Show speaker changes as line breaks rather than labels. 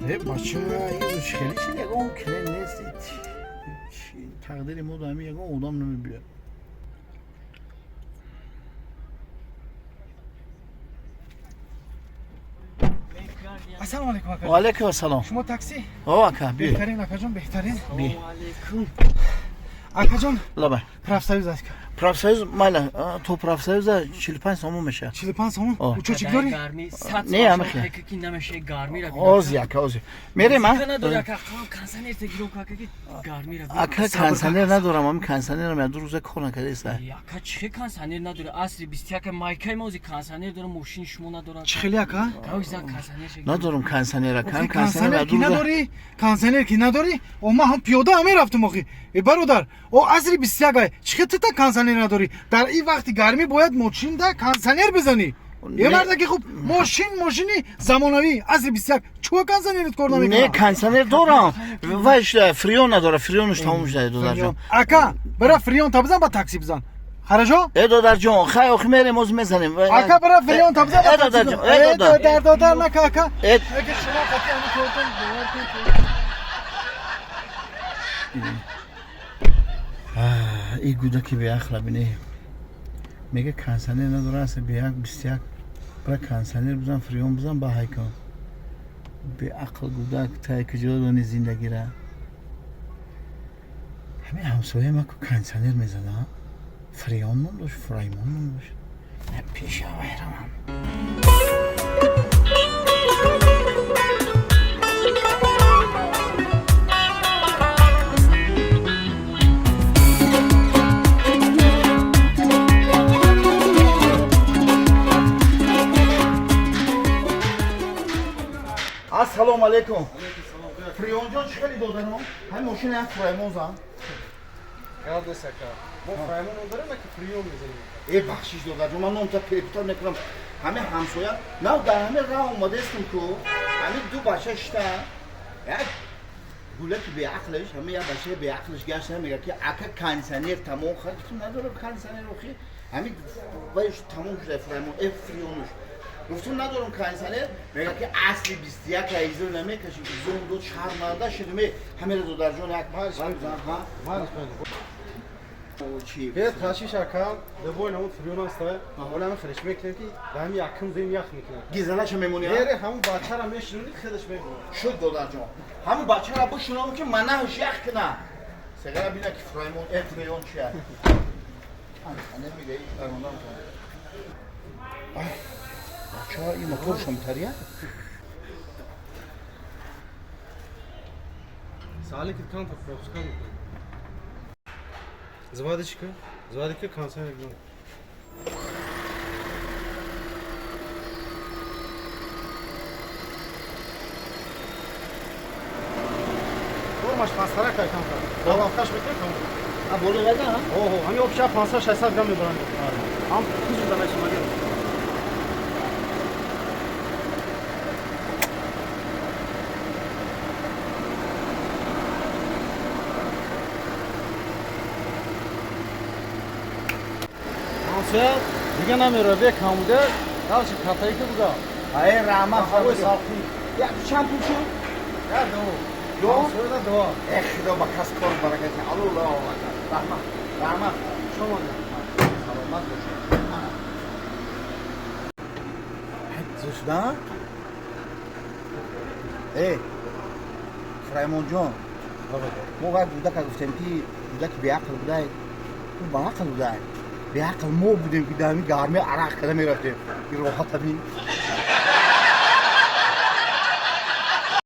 Бача, хеле чи ягон клиент нест. Тақдири мо ҳами ягон одам намебиёд.
Ассалому алайкум, ака.
Ва алайкум ассалом.
Шумо такси?
О, ака, биё.
Беҳтарин, акаҷон, беҳтарин.
Би.
Акаҷон,
Лабай.
Профсоюз аст.
Профсоюз майла, то профсоюза 45 сомон мешавад.
45 сомон?
О.
Учочик дорӣ?
Гармӣ сад.
Не, ҳамихе.
Ки намеше гармира.
Ози, ака, ози. Мерем, а?
Надори, ака, консанер гиром, ака, ки гармира.
Ака, консанер надорам, ами консанерам я 2 рӯза кор накардаиста.
Ака, чӣ консанер надори? Асри 21 майкаи мо ози консанер дорам, мошини шумо надорад.
Чӣ хеле, ака?
Кавиза консанер.
Надорам консанер, ака,
Охи,
консанер
консанер
я
ки
2 рӯза.
надорӣ? Консанер ки надорӣ? О, ман ҳам пиёда ҳам мерафтам охи. Э, бародар, о, асри 21 ай. Чӣ хел ту консанер надорӣ? Дар ин вақти гармӣ бояд мошинда консанер бизанӣ. Е, мардаки хуб, мошин мошини замонавӣ, асри 21. Чӯ консанерит кор
Не,
намекунад?
консанер дорам. Вай шуда, фреон надора, фреонш тамом шуда, додарҷон.
Ака, бара фреон та бизан, ба такси бизан. Хорошо?
Э, додарҷон, хай, охи мерем, ози мезанем.
Ака, бара фреон та бизан, ба
Э,
такси
додарҷон,
бизан.
э,
Э,
додар.
додар, додар нака, ака.
Э,
Ака, шумо қатъи ҳамин кортон бовар кунед.
И гудаки беақла бине, мега консанер надора, аст беак 21, бара консанер бизан, фреон бизан, ба ҳайкон. Беақл гудак, тай куҷо дони зиндагира? Ҳамин ҳамсоя ма ку консанер мезана, фреон ном дошт, фраймон ном дошт. Пеша вайрамам. Ассалому алайкум, фреонҷон. Чӣ хеле, додарам? Ҳамин мошина як фраймон зан.
Гап нест, ака. Мо фраймон надорем, ака, фреон мезанем.
Э, бахшиш, додарҷон, ман номта перепутать мекунам. Ҳамин ҳамсоя нав дар ҳамин раҳ омадаистам ку, ҳамин ду бача шита, як гулаки беақлиш, ҳамин як бачаи беақлиш гашта, мега ки ака, кондитсионер тамом. Гуфтам, надорам кондитсионер, охи ҳамин вайш тамом шуда, фраймон, э, фреонуш. Гуфтам, надорам кондитсионер. Мега ки асли 21 изо намекаши. Изон дод, шарманда шудем. Ҳамира, додарҷон, як ҳа.
Марш.
Чи?
Бед хашиш, ака, любой намуд фреон аст, ҳола ҳамин хелеш мекунем ки дар ҳамин якум зем ях мекунем.
Гизанаша мемонӣ?
Бере, ҳамун бачара мешинонӣ, хелеш мемонад.
Шуд, додарҷон, ҳамун бачара бишунавам ки манаҳш ях кина. Сегара бина ки фраймон, э, фреон чия. Мега бача, ин мотор шомтария.
Саали ки канта пропуска мекунем. Заводичка, заводика, кондитсионер бизан. Формаш пастара кай канта. Баланкаш мекунем тамом.
А боло вайда?
Оҳо, ҳамин обша 500 600 грамм мебаранд. Ҳам кузу дамеши магар. Ҳамсоя дига намероя, бе камуда дальше катайка буда.
Ай, раҳмат.
Ҳавои салқин.
Як чанд пул шуд?
Як ду.
Ду?
Ҳамсояда дуо.
Э, худо ба кас кор баракати. Аллоҳу акбар, раҳмат, раҳмат.
Шумо.
Саломат бошед. Зушда. Э, фраймонҷон, мо вай гудака гуфтем ки гудаки беақл будай, ӯ баақл будай. Беақл мо будем ки дар ҳамин гарми арақ када мерафтем. Ин роҳата бин.